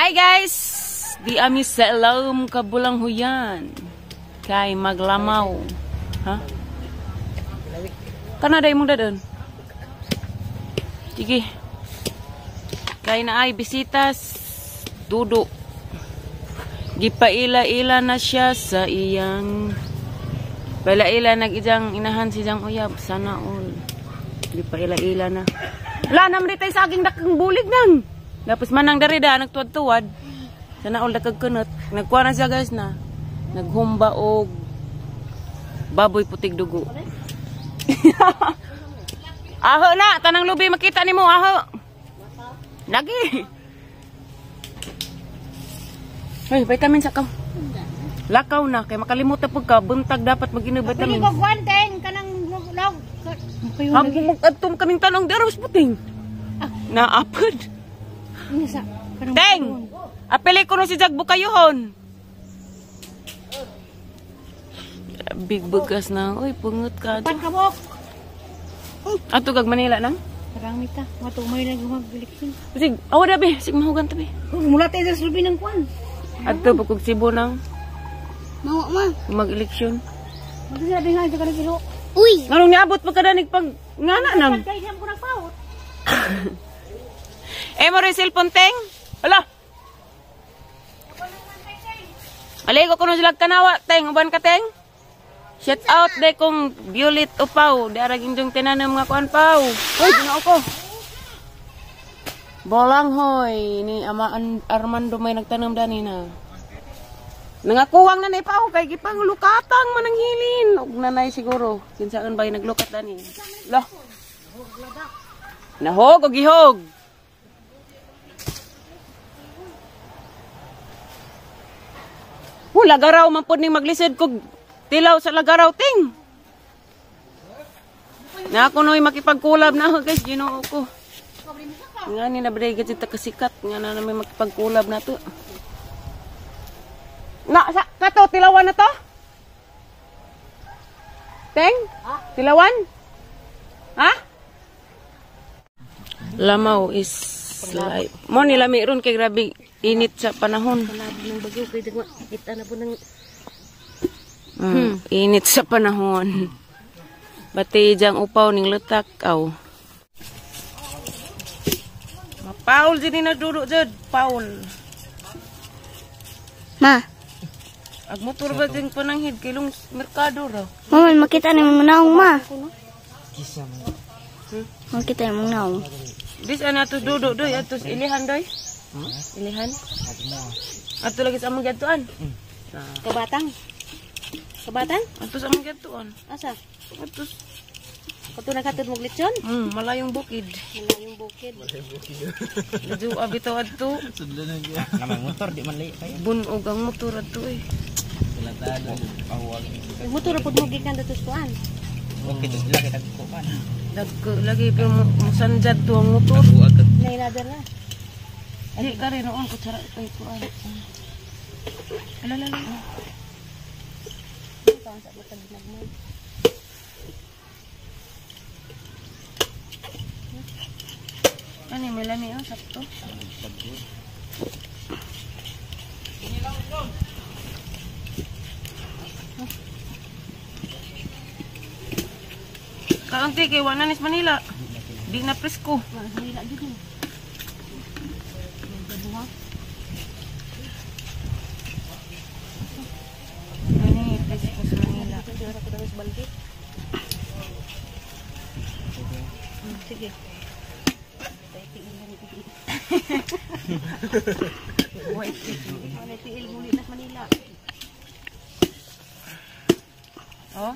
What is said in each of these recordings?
Hi guys! Di ami sa ilawom kabulang huyan. Kay maglamaw. Ha? Kanada imong dadon? Sige. Kay na ay bisitas dudo. Gipaila-ila na siya sa iyang paila-ila nag-ijang inahan si Jang uyab. Sana all. Gipaila-ila na. Wala naman dito saging dakang bulig nang. Tapos manang darida nagtuwad-tuwad. Sana all dakag kunot. Nagkuha na siya guys na. Naghumba og baboy putig dugo. Aho na, tanang lubi makita nimo aho. Lagi. Hoy, vitamin sa ka. Lakaw na kay makalimutan pud ka, buntag dapat mag-inom vitamin. Pili ko kwanteng kanang log. Habang mag-adtom kaming tanong dara puting. Naapod. Teng! Apili ko no si Jag Bukayuhon. Big bugas na. Uy, pungot ka. Pan kabok. Ato kag Manila nang? Parang mita. Matumay na gumag-eleksyon. Sig, awa dabi. Sig, mahugan tabi. Mula tayo sa lubi ng kwan. Ato, pagkog Cebu nang. Mawa ma. Mag-eleksyon. Magsasabi nga ito ka ng kilo. Uy! Nganong niabot pagkadanig pag ngana nang? Kaya ko nagpaot. Eh, mo rin cellphone, Teng? Ala! Aligo ko nung sila kanawa, Teng. Uban ka, Teng? Shout out de kong Violet Upaw. Di araging dong tinanam nga kuan paw. Uy, ginoo ko. Bolang hoy. Ni Ama Armando may nagtanam dani na. Nangakuwang na ni paw. Kay gipang lukatang manang hilin. Og nanay siguro. Kinsaan ba yung naglukat dani? Lah. Nahog o gihog? Lagaraw man pod ning maglisod kog tilaw sa lagaraw ting. Na ako noy makipagkulab na ako guys, Ginoo ko. Nga ni na brigad ta kasikat nga na namin makipagkulab na to. Na sa kato tilawan na to? Teng? Tilawan? Ha? Lamaw is life. Mo ni lami ron kay grabe init sa panahon. Init sa panahon. Bati jang upaw ning letak aw. Mapaul jud ni nagduduk jud, Paul. Ma. Ag motor ba jing pananghid kay long merkado raw. Mama, makita ni mong naong ma. Makita ni mong naong. Dis ana atos duduk doy, atos ilihan doy. Ilihan. Ato lagi sa among giadtuan. Kabatang. Kabatang? Atos among giadtuan. Asa? Atos. Kato naghatod mong lechon? Malayong bukid. Malayong bukid. Medyo abitaw adto. Namang motor di man layo kayo. Bunog ang motor adto eh. Motor pud mo gikan dito sa kuan. Okay, dos lagi tagkuan. Dagko lagi pero musanjad to ang motor. Nainadar na. Di ka rin noon kutsara kay kuan. Ala ala. Ano may lami oh, sakto. Kaunti kay wala nis Manila. Di na presko. Manila gid ni. Ani presko sa Manila. Sige. Wala tiil muli na Manila. Oh.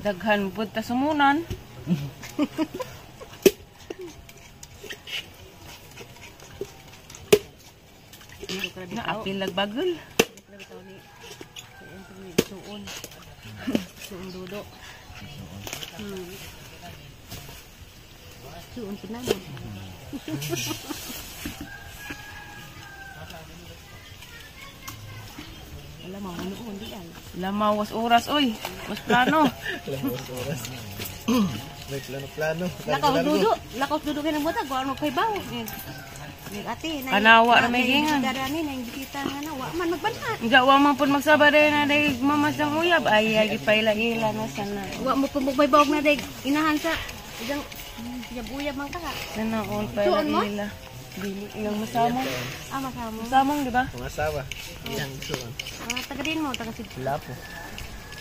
Daghan pud ta sumunan. Na apil lagbagol. Suon dudo. Suon pinamon. Alam mo, ano di ay. Lamawas oras, oy. Was plano. Lamawas oras. May plano-plano. Lakaw dudo. Lakaw dudo kay nang buta. Guan mo kay baw. Ate, Kanawa na may gingan. Darani na kita nga na wa man magbanha. Nga wa man pud magsaba dahil na dahil mamas ng uyab. Ay, ay, ipaila-ila na sana. Wa mo pud magbawg na deg inahan sa ijang yabuyab man ka. Sana all Suon mo? paila-ila. Dili, ilang masamong. Ah, masamo. Masamong, di ba? Mga asawa. Iyang suon. Ah, taga din mo, taga Cebu. Lapo.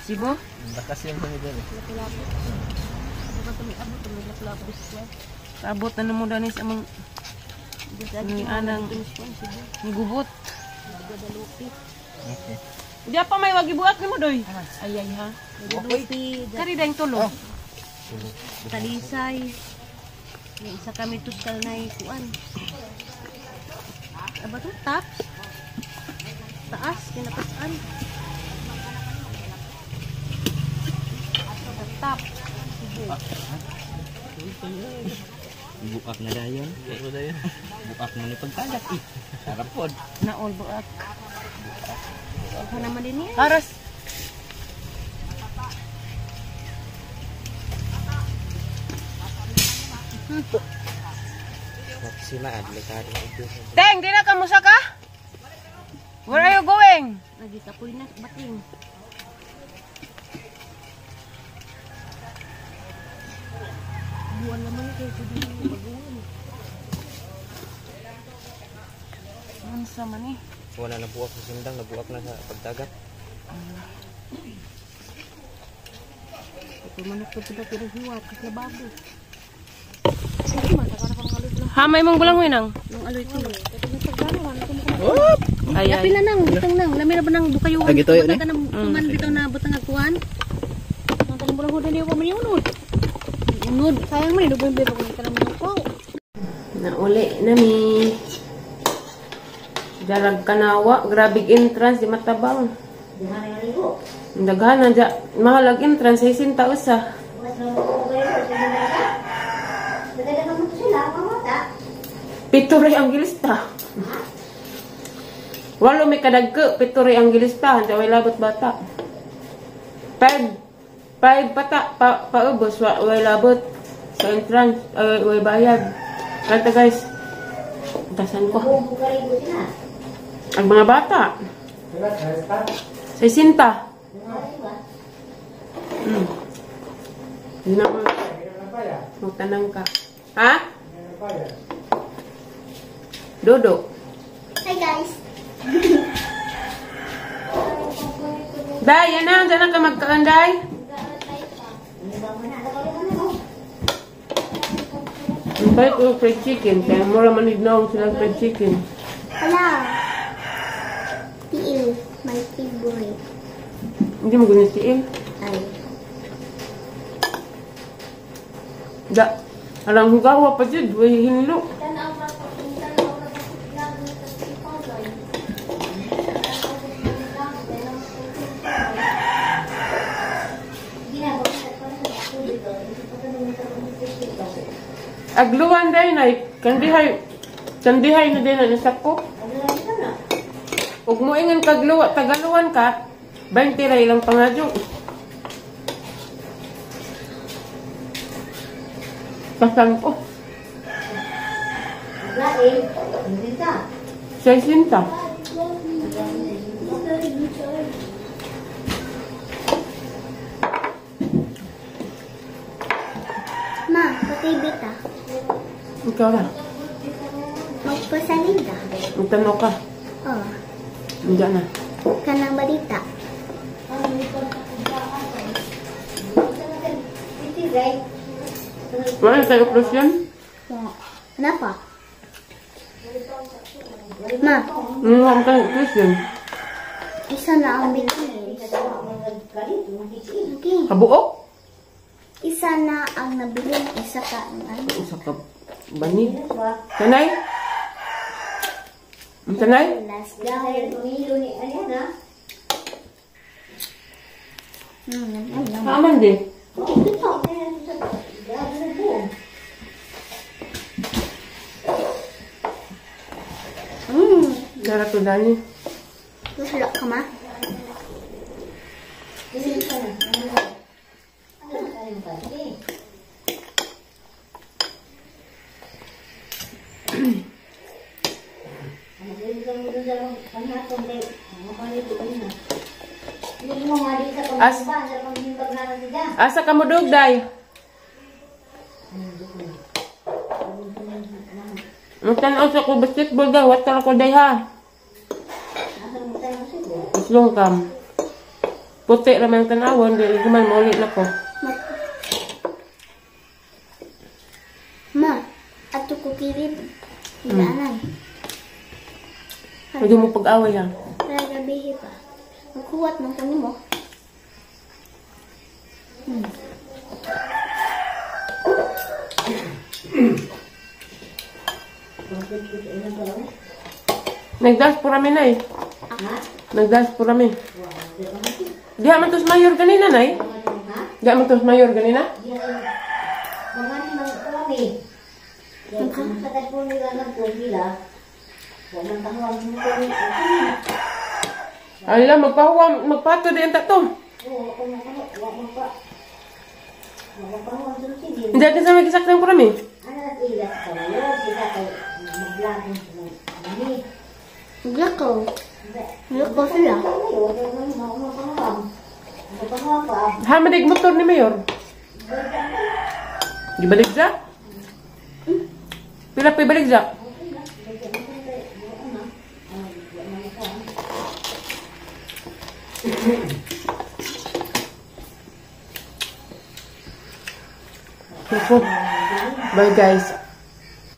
Sibo? Bakas yung mga dito. Lapu-lapu. Abo ka tumi abo tumi lapu-lapu bis ko. Sabot na mo danis amang Ni anang gubot. Guadalupe. Okay. Di pa may wagibuat nimo doy. Ay ay ha. Guadalupe, Kari dayng tulo. Talisay. May isa kami tuskal na kuan. Aba to tops. Taas, kinatasan. Top. Cebu. Buak na dayon. Buak na dayon. Buak na ni pagkalat eh. Sarap pod. Na all buak. Ako naman din niya. Aras. Sima adlikado ito. Teng, di na kamusa ka? Where are you going? Nagikapoy na bating. Buwan naman kayo pwede mo baguhan. Unsa man eh? Wala na buak sa sindang, nabuak na sa pagdagat. Ito manok to pala pero hiwat kasi bago. Ha, may mong bulang nang. Nung aloy ko. Ay ay. Pila nang butang nang lami na ba nang bukayuhan? Ay, gitoyo ni? Butang ka ng tuman bitaw na butang agkuan. Ang tanong bulang hudan niyo pa man yung unod. Unod, sayang man inubo yung biro kung tanong mo ko. Nauli na mi. Darag kanawa, grabe entrance di matabang. Daghan na dya. Mahal ang entrance, 60 usa. Pituray ang gilista. Walo may kadagko, pituray ang gilista. Handa way labot bata. 5 pata, paubos, way labot. Sa entrance, ay, way bayad. Kanta guys, tasan ko. Ang mga bata. 60. Magtanang ka. Ha? Dodo. Hi guys. Day, yan na. Diyan na ka magkaan, Day. Ang balik ko fried chicken. Kaya mura manignaw sila fried chicken. Hala. Tiil. My favorite. Hindi mo ganyan tiil. Ay. Da. Alang hugawa pa dyan. Way hinlo. Agluan day na. Kandihay na din na nasako. Ug moingon kagluwa, tagaluan ka, 20 ra ilang pangadyo. Pasang ko. 60. Ma, pakibita. Ikaw na. Magpasalida. Magtanaw ka. Oh. Hindi na. Kanang balita. Wala tayo plus yun? Wala. Ano pa? Ma. Ano ang plus yun? Isa na ang bilin. Okay. Kabuok? Isa na ang nabilin, isa ka ang ano. Isa ka banig. Tanay? Tanay? Last. Aman di. Dara to dani. Gusto ka ma? Asa ka mo dug day? Magtan-aw sa ko basketball daw, wat ko day ha. Islong kam. Puti ra man tan-awon, dili man mauli na ko. Ma, ato ko kilid. Daanan. Pwede mo pag-away ha. Para gabi pa. Maghuwat man ko nimo. Nagdas po rami na eh. Nagdas po rami. Diha man tos mayor ganina nay. Diha man tos mayor ganina. Ala magpahuwam, magpato din ta to. Hindi ka sa may gisaktan po rami. Maglakaw. Maglakaw sila. Ha, madig motor ni Mayor. Gibalik siya? Pila pa ibalik siya? Bye guys.